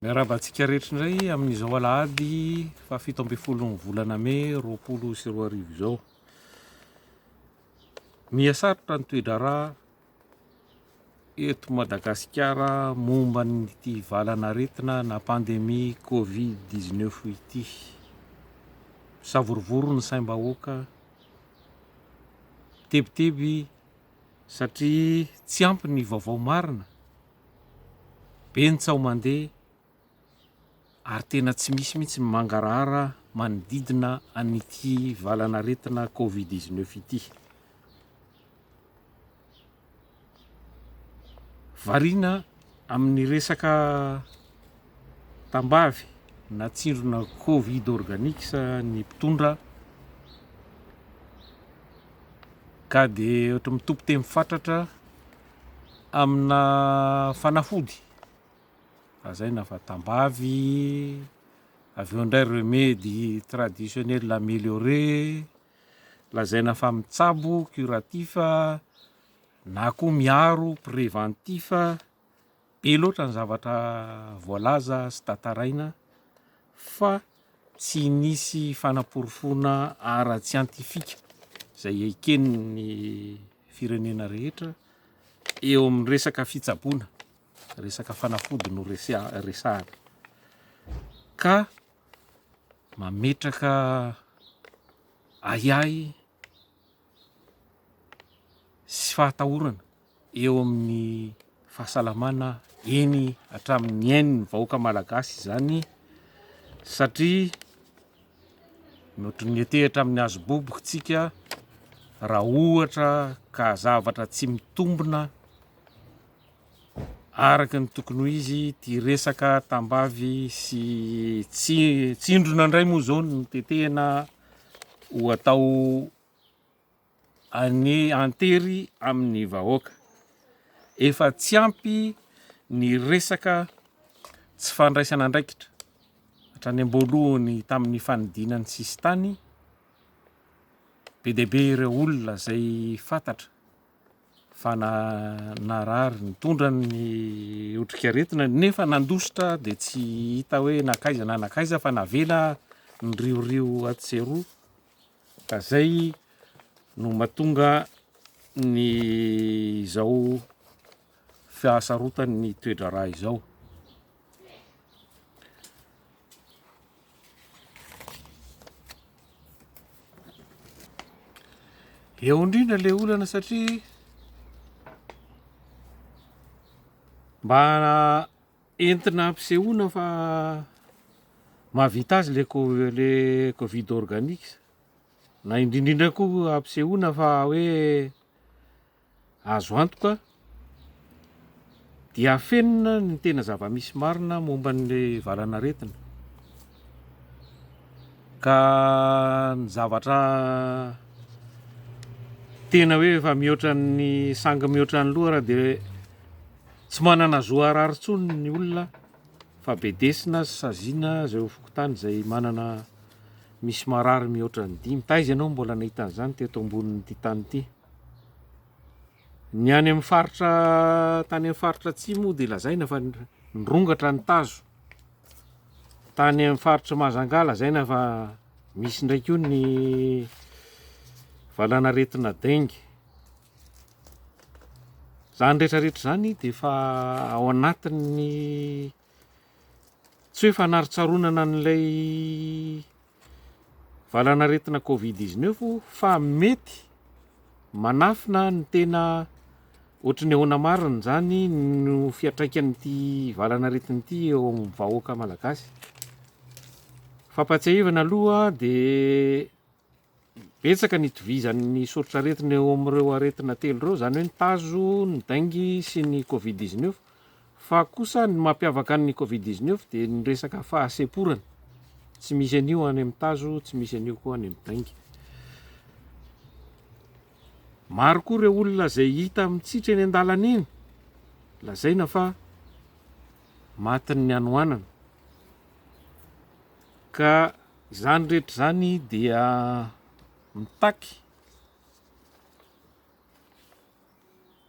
Miarahaba antsika rehetra indray amin'izao alahady faha 17 ny volana mey 2020 izao. Miha sarotra ny toe-draharaha eto Madagasikara momba an'ity valan'aretina na pandémie covid 19 ity. Misavorovoro ny saim-bahoaka, mitebiteby satria tsy ampy ny vaovao marina. Be ny tsaho mandeha ary tena tsy misy mihitsy ny mangarahara manodidina an'ity valan'aretina covid 19 ity. Variana amin'ny resaka tambavy na tsindrona covid organics ny mpitondra ka dia ohatry mitompo teny fatratra amina fanafody lazaina fa tambavy, avy eo indray remedy traditionnel amélioré, lazaina fa mitsabo curatif na koa miaro préventif, be loatra ny zavatra voalaza sy tantaraina fa tsy nisy fanaporofoana ara-tsiantifika izay eken'ny firenena rehetra eo amin'ny resaka fitsaboana, resaka fanafody no resahana ka mametraka ahiahy sy fahatahorana eo amin'ny fahasalamana eny hatramin'ny ain'ny vahoaka malagasy izany satria mihoatry ny hetehitra amin'ny hazo boboka tsika raha ohatra ka zavatra tsy mitombina araka ny tokony ho izy ity resaka tambavy sy tsindrona indray moa izao no tetehina ho atao any an-tery amin'ny vahoaka. Efa tsy ampy ny resaka tsy fandraisana andraikitra hatrany am-boalohany tamin'ny fanidina ny sisintany, be dia be ireo olona izay fantatra fa narary nitondra ny otrikaretina nefa nandositra dia tsy hita hoe nankaiza na nankaiza fa navela niriorio atsy sy eroa. Ka zay no mahatonga ny izao fahasarotan'ny toe-draharaha izao. Eo indrindra le olana satria mba entina ampisehoana fa mahavita azy le le covid organique na indrindrindra koa ampisehoana fa hoe azo antoka dia afenina ny tena zava-misy marina momba an'le valanaretina ka ny zavatra tena hoe efa mihoatra ny sangy mihoatra ny loha raha de Tsy manana zo harary intsony ny olona fa bedesina sy saziana izay ao fokontany izay manana misy marary mihoatra ny dimy. Taiza ianao mbola nahita an'izany teto ambonin'ity tany ity? Ny any amin'ny faritra tany amin'ny faritra atsimo dia lazaina fa nirongatra ny tazo. Tany amin'ny faritra Mahajanga lazaina fa misy indray koa ny valanaretina dengue. Izany rehetra rehetra izany dia efa ao anatin'ny tsy hoe fanarontsaronana an'ilay valanaretina covid 19 fa mety manafina ny tena ohatry ny ahoana marina izany no fiantraikan'ity valanaretina ity eo amin'ny vahoaka malagasy. Fampatsiahivana aloha dia Betsaka ny itovizan'ny soritr'aretina eo amin'ireo aretina telo ireo, izany hoe ny tazo, ny dengue sy ny covid 19, fa kosa ny mampiavaka ny covid 19 dia ny resaka fahasemporana, tsy misy an'io any amin'ny tazo, tsy misy an'io koa any amin'ny dengue. Maro koa ireo olona izay hita mitsitra eny an-dalana eny, lazaina fa matin'ny hanoanana, ka Izany rehetra izany dia mitaky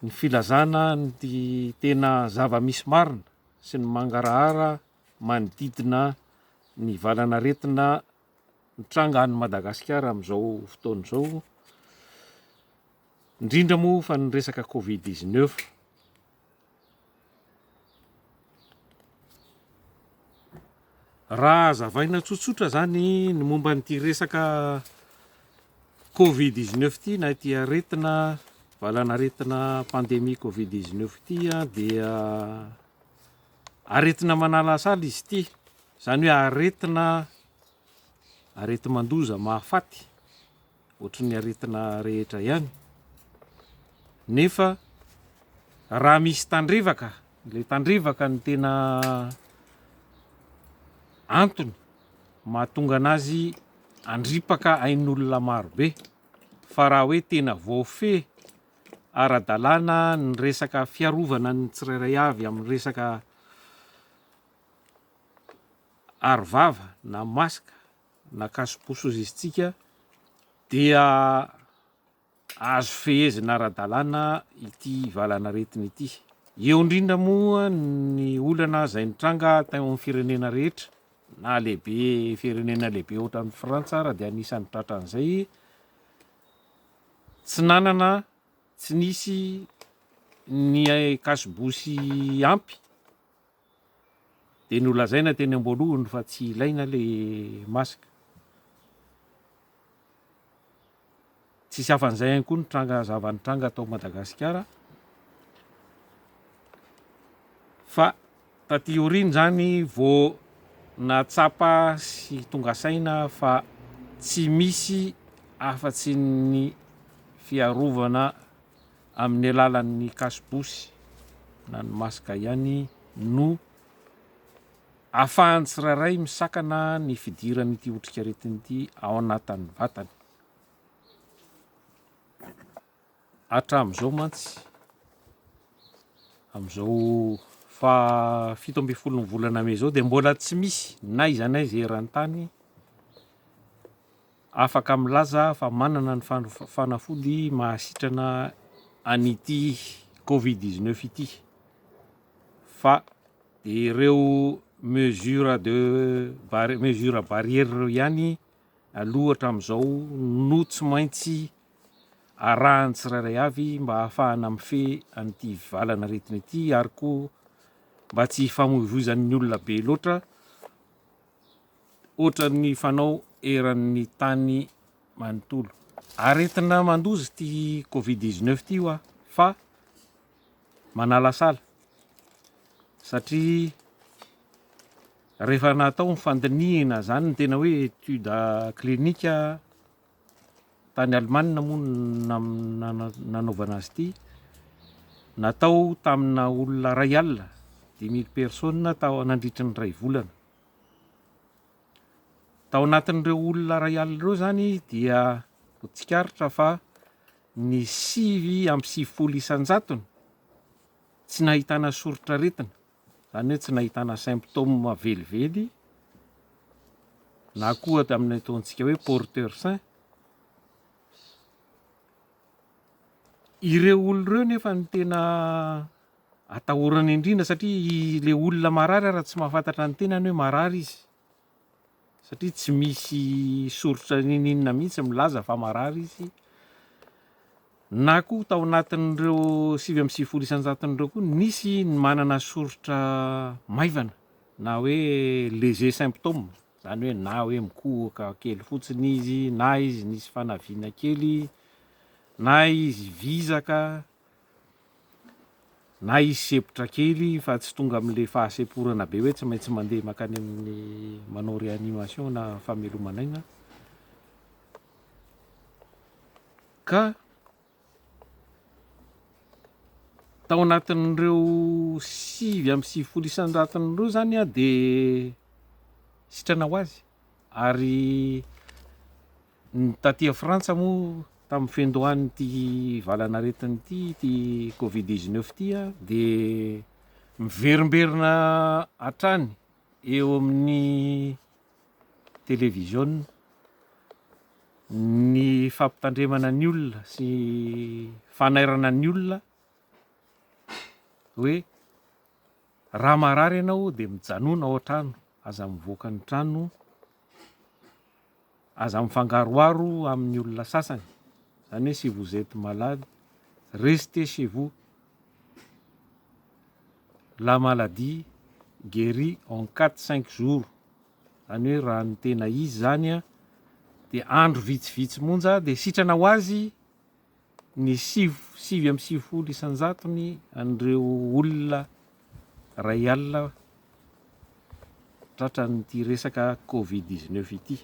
ny filazana ny tena zava-misy marina sy ny mangarahara. manodidina ny valan'aretina mitranga any Madagasikara amin'izao fotoana izao, indrindra moa fa ny resaka covid 19. Raha hazavaina tsotsotra zany ny momba an'ity resaka covid 19 ity na ity aretina valan'aretina pandemie covid 19 ity dia aretina manalasala izy ity, zany hoe aretina areti-mandoza mahafaty ohatry ny aretina rehetra ihany, nefa raha misy tandrevaka, ilay tandrevaka no tena antony mahatonga anazy handripaka ain'olona maro be, fa raha hoe tena voafehy ara-dalàna ny resaka fiarovana ny tsirairay avy amin'ny resaka aro vava na masque na kasoposo ozy izy tsika dia azo fehezina ara-dalàna ity valan'aretina ity. Eo indrindra moa ny olana izay nitranga teo amin'ny firenena rehetra na lehibe firenena lehibe ohatran'i Frantsa ara dia anisan'ny tratran'izay tsy nanana tsy nisy ny kasibosy ampy Dia nolazaina teny am-boalohany fa tsy ilaina le masque. Tsisy afa-n'izay ihany koa ny tranga zava-nitranga tao Madagasikara. Fa taty aoriana izany vao nahatsapa sy tonga saina fa tsy misy afa-tsy ny fiarovana amin'ny alalan'ny cache-bouche na ny masque ihany no ahafahan'ny tsirairay misakana ny fidiran'ity otrikaretina ity ao anatin'ny vatany. Hatramin'izao mantsy, amin'izao faha 17 ny volana mey izao dia mbola tsy misy n'aiza n'aiza eran-tany Afaka milaza fa manana ny fanafody mahasitrana an'ity covid 19 ity fa dia ireo mesure de mesure barrière ireo ihany aloha hatramin'izao no tsy maintsy arahan'ny tsirairay avy mba hahafahana mifehy an'ity valan'aretina ity ary koa mba tsy hifamoivoizan'ny olona be loatra. Ohatran'ny fanao eran'ny tany manontolo. Aretina mandoza ity covid 19 ity hoa fa manalasala satria rehefa natao ny fandinihina zany ny tena hoe étude clinique tany Allemagne moa no nanaovana azy ity, natao tamina olona 1000, 10 000 personnes tao nandritry ny iray volana. Tao anatin'ireo olona 1000 ireo izany dia tsikaritra fa ny 99 isan-jatony tsy nahitana soritr'aretina, izany hoe tsy nahitana symptôme velively na koa amin'ny ataontsika hoe porteur sain. Ireo olona ireo nefa no tena atahorana indrindra satria le olona marary ara tsy mahafantatra ny tenany hoe marary izy satria tsy misy soritra n'inon'inona mihitsy milaza fa marary izy na koa tao anatin'ireo 99 isan-jaton'ireo koa nisy ny manana soritra maivana na hoe léger symptôme zany hoe na hoe mikohoka kely fotsiny izy na izy nisy fanaviana kely na izy vizaka na izy sempotra kely fa tsy tonga amin'ilay fahasemporana be hoe tsy maintsy mandeha mankany amin'ny manao réanimation na fameloman'aina ka tao anatin'ireo 99 isan-jaton'ireo zany a de sitrana ho azy ary Ny taty Frantsa moa tamin'ny fiandohan'ity valan'aretina ity, ity covid 19 ity dia miverimberina hatrany eo amin'ny televiziona ny fampitandremana ny olona sy fanairana ny olona hoe. Raha marary ianao dia mijanona ao an-trano, aza mivoaka ny trano, aza mifangaroharo amin'ny olona sasany, izany hoe si vous etes malade, restez chez vous. La maladie guérit en quatre cinq jours, izany hoe raha ny tena izy izany an, dia andro vitsivitsy monja dia sitrana ho azy ny 99 isan-jatony an'ireo olona iray alina tratran'ity resaka covid 19 ity.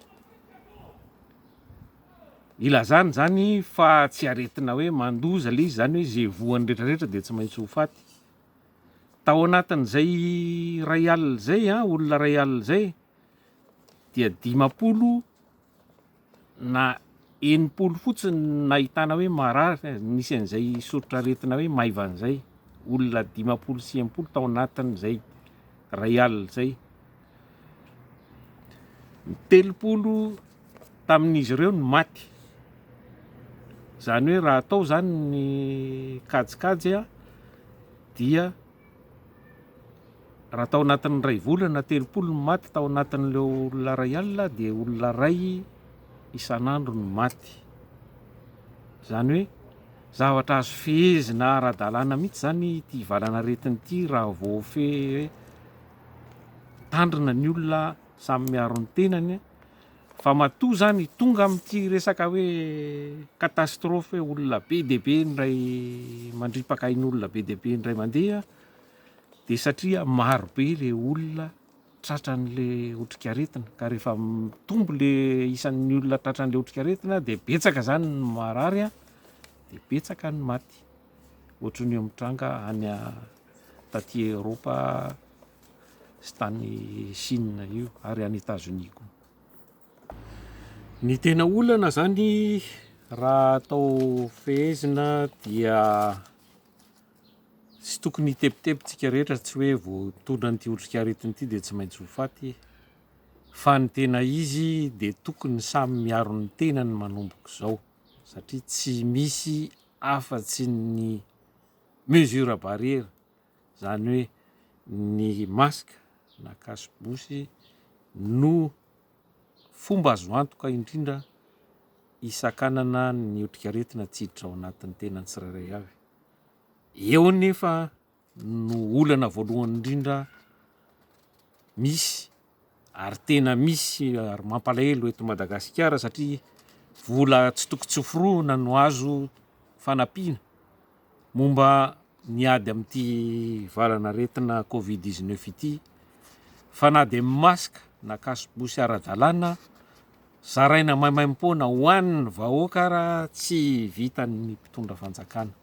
Ilazana izany fa tsy aretina hoe mandoza ilay izy, izany hoe izay voan'ny rehetrarehetra dia tsy maintsy ho faty. Tao anatin'izay iray alina izay, olona iray alina izay dia 50 na 60 fotsiny no nahitana hoe marary, nisy an'izay soritr'aretina hoe maivana izay, olona 50 sy 60 tao anatin'izay iray alina izay. Ny 30 tamin'izy ireo no maty, izany hoe raha atao izany ny kajikajy dia Raha tao anatin'ny iray volana, 30 no maty tao anatin'ilay olona iray alina dia olona iray isan'andro no maty. Izany hoe zavatra azo fehezina ara-dalàna mihitsy izany ity valanaretina ity raha voafehy hoe mitandrina ny olona samy miaro ny tenany fa matoa izany tonga amin'ity resaka hoe catastrophe hoe olona be dia be indray mandripaka ain'olona be dia be indray mandeha dia satria maro be le olona tratran'le otrikaretina ka rehefa mitombo le isan'ny olona tratran'le otrikaretina dia betsaka zany ny marary a, dia betsaka ny maty, ohatran'io mitranga any taty Eoropa sy tany Chine io ary any Etazonia koa. Ny tena olana zany raha atao fehezina dia Tsy tokony hitebiteby tsika rehetra tsy hoe vao mitondra an'ity otrikaretina ity dia tsy maintsy ho faty fa ny tena izy dia tokony samy miaro ny tenany manomboka izao satria tsy misy afa-tsy ny mesure barrière izany hoe ny masque na cache-bouche no fomba azo antoka indrindra hisakanana ny otrikaretina tsy hiditra ao anatin'ny tenan'ny tsirairay avy. Eo anefa no olana voalohany indrindra misy ary tena misy ary mampalahelo eto Madagasikara satria vola tsy toko tsy forohana no azo fanampiana momba ny ady amin'ity valanaretina covid 19 ity fa na dia masque na cache-bouche ara-dalàna zaraina maimaimpoana ho an'ny vahoaka ara tsy vitan'ny mpitondra fanjakana.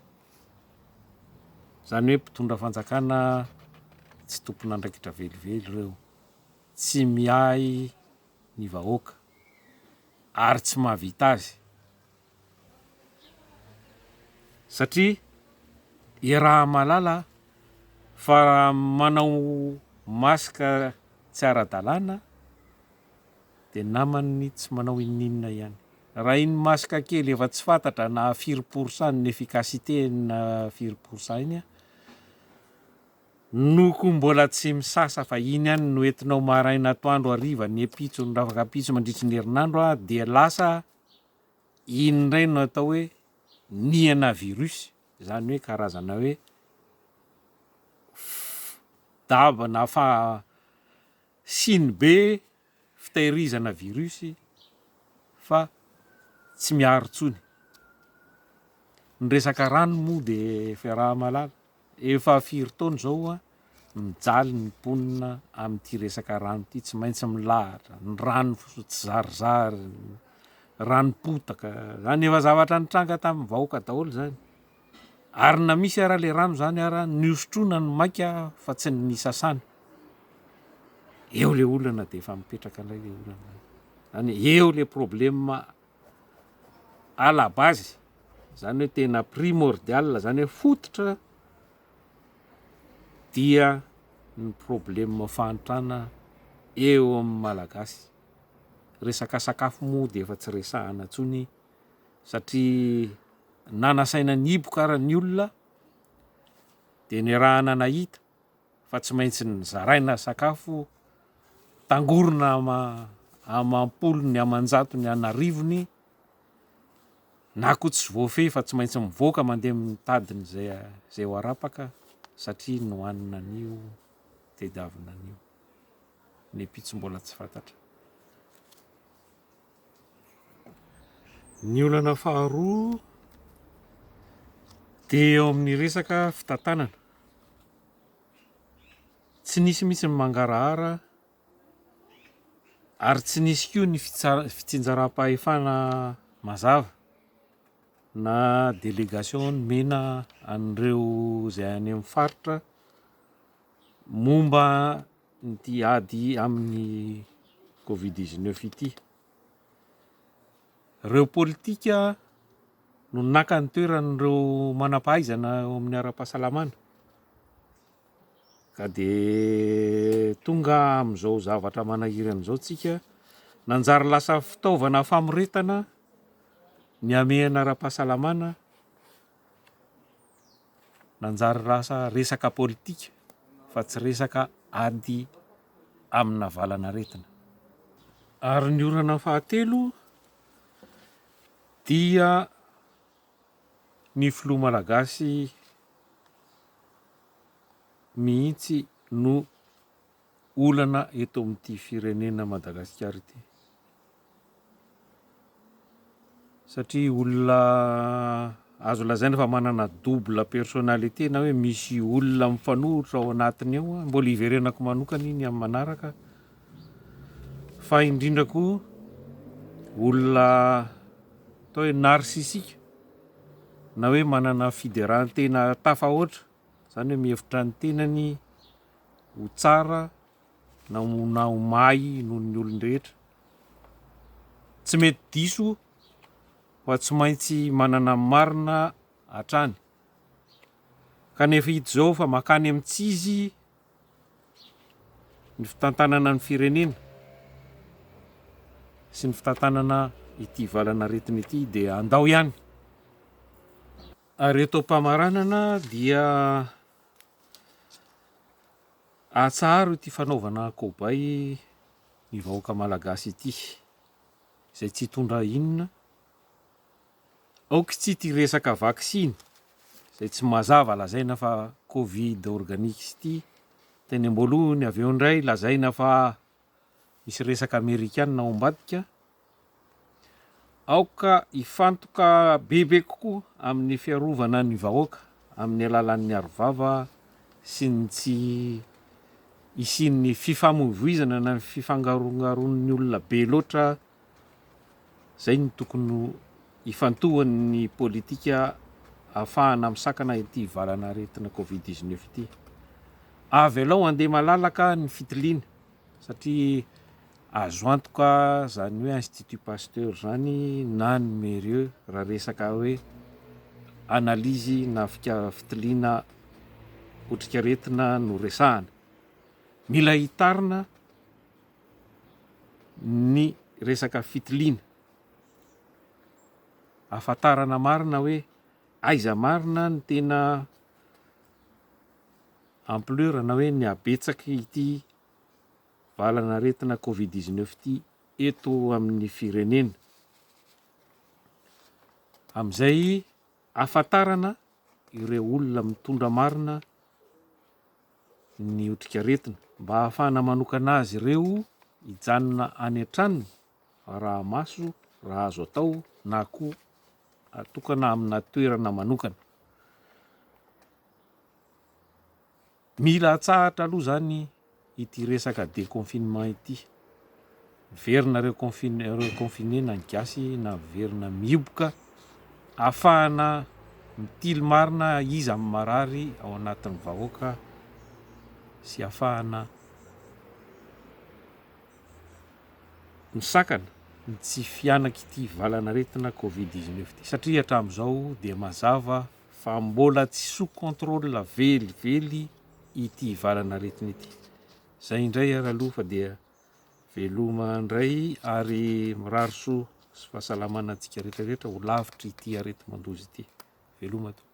Izany hoe mpitondra fanjakana tsy tompon'andraikitra velively ireo, tsy miahy ny vahoaka ary tsy mahavita azy satria iaraha-mahalala fa raha manao masque tsy ara-dalàna dia naman'ny tsy manao inoninona ihany. Raha iny masque kely efa tsy fantatra na firy pour cent ny efficacité na firy pour cent iny no ko mbola tsy misasa fa iny ihany no entinao maraina atoandro hariva ny ampitso ny rafakampitso mandritry ny herinandro dia lasa iny indray no atao hoe nihana virus izany hoe karazana hoe daba na fa sinibe fitahirizana virus fa tsy miaro intsony. Ny resaka rano moa dia efa iaraha-mahalala, efa firy taona izao mijaly ny mponina amin'ity resaka rano ity, tsy maintsy milahatra, ny rano tsizarizary, ranom-potaka, izany efa zavatra nitranga tamin'ny vahoaka daholo izany. Ary na misy ara le rano zany ara ny hosotroina no maika fa tsy ny nisasana. Eo le olana de efa mipetraka indray le olana. Zany hoe eo le problème à la base, zany hoe tena primordial, zany hoe fototra dia ny problème fahantrana eo amin'ny Malagasy. Resaka sakafo moa de efa tsy resahana intsony satria na nasaina nihiboka ara ny olona dia niarahana nahita. fa tsy maintsy nizaraina sakafo tangorona ama amam-polony, aman-jatony, an'arivony na koa tsy voafehy fa tsy maintsy mivoaka mandeha mitady ny zay zay ho arapaka satria nohanina anio tediavina anio ny ampitso mbola tsy fantatra. Ny olana faharoa dia eo amin'ny resaka fitantanana. Tsy nisy mihitsy ny mangarahara ary tsy nisy koa ny fitsinjaram-pahefana mazava na délégation nomena an'ireo izay any amin'ny faritra momba ity ady amin'ny covid 19 ity. Ireo politika no naka ny toeran'ireo manam-pahaizana eo amin'ny ara-pahasalamana ka dia tonga amin'izao zavatra manahirana izao tsika, nanjary lasa fitaovana famoretana ny hamehana ara-pahasalamana, nanjary lasa resaka politika fa tsy resaka ady amina valan'aretina. Ary ny olana fahatelo dia ny filoha malagasy mihitsy no olana eto amin'ity firenena Madagasikara ity. Satria olona azo lazaina fa manana double personnalité na hoe misy olona mifanohitra ao anatiny ao, mbola hiverenako manokana iny amin'ny manaraka, fa indrindra koa olona atao hoe narcissique na hoe manana fideran-tena tafahoatra, izany hoe mihevitra ny tenany ho tsara na ho mahay noho ny olon-drehetra. Tsy mety diso fa tsy maintsy manana ny marina hatrany. Kanefa hita izao fa mankany amin'ny tsy izy ny fitantanana ny firenena sy ny fitantanana ity valanaretina ity dia andao ihany. Ary eto am-pamaranana dia atsaharo ity fanaovana kobay ny vahoaka malagasy ity, izay tsy hitondra inona, aoka tsy ity resaka vaksiny izay tsy mazava lazaina fa covid organique ity teny am-boalohany, avy eo indray lazaina fa misy resaka amerikana ao ambadika, aoka hifantoka bebe kokoa amin'ny fiarovana ny vahoaka amin'ny alalan'ny arovava sy ny tsy hisian'ny fifamoivoizana na ny fifangarongaron'ny olona be loatra, izay no tokony hifantohan'ny politika ahafahana misakana ity valan'aretina covid 19 ity. Avelao handeha malalaka ny fitiliana satria azo antoka zany hoe Institut Pasteur zany na ny Mérieux raha resaka hoe analyse na fitiliana otrikaretina no resahana. Mila hitarina ny resaka fitiliana ahafantarana marina hoe aiza marina ny tena ampleur na hoe ny habetsaky ity valan'aretina covid 19 ity eto amin'ny firenena. Amin'izay ahafantarana ireo olona mitondra marina ny otrikaretina mba ahafahana manokana azy ireo hijanona any an-tranony araha-maso raha azo atao na koa atokana amina toerana manokana. Mila atsahatra aloha zany ity resaka deconfinement ity. Miverina reconfine reconfiner na ny gasy na miverina mihiboka ahafahana mitily marina iza ny marary ao anatin'ny vahoaka sy ahafahana misakana ny tsy fianak'ity valan'aretina covid 19 ity satria hatramin'izao dia mazava fa mbola tsy sous contrôle velively ity valan'aretina ity. Zay indray ary aloha fa dia veloma indray ary mirary soa sy fahasalamana antsika rehetra rehetra ho lavitry ity areti-mandoza ity. Veloma tompoko.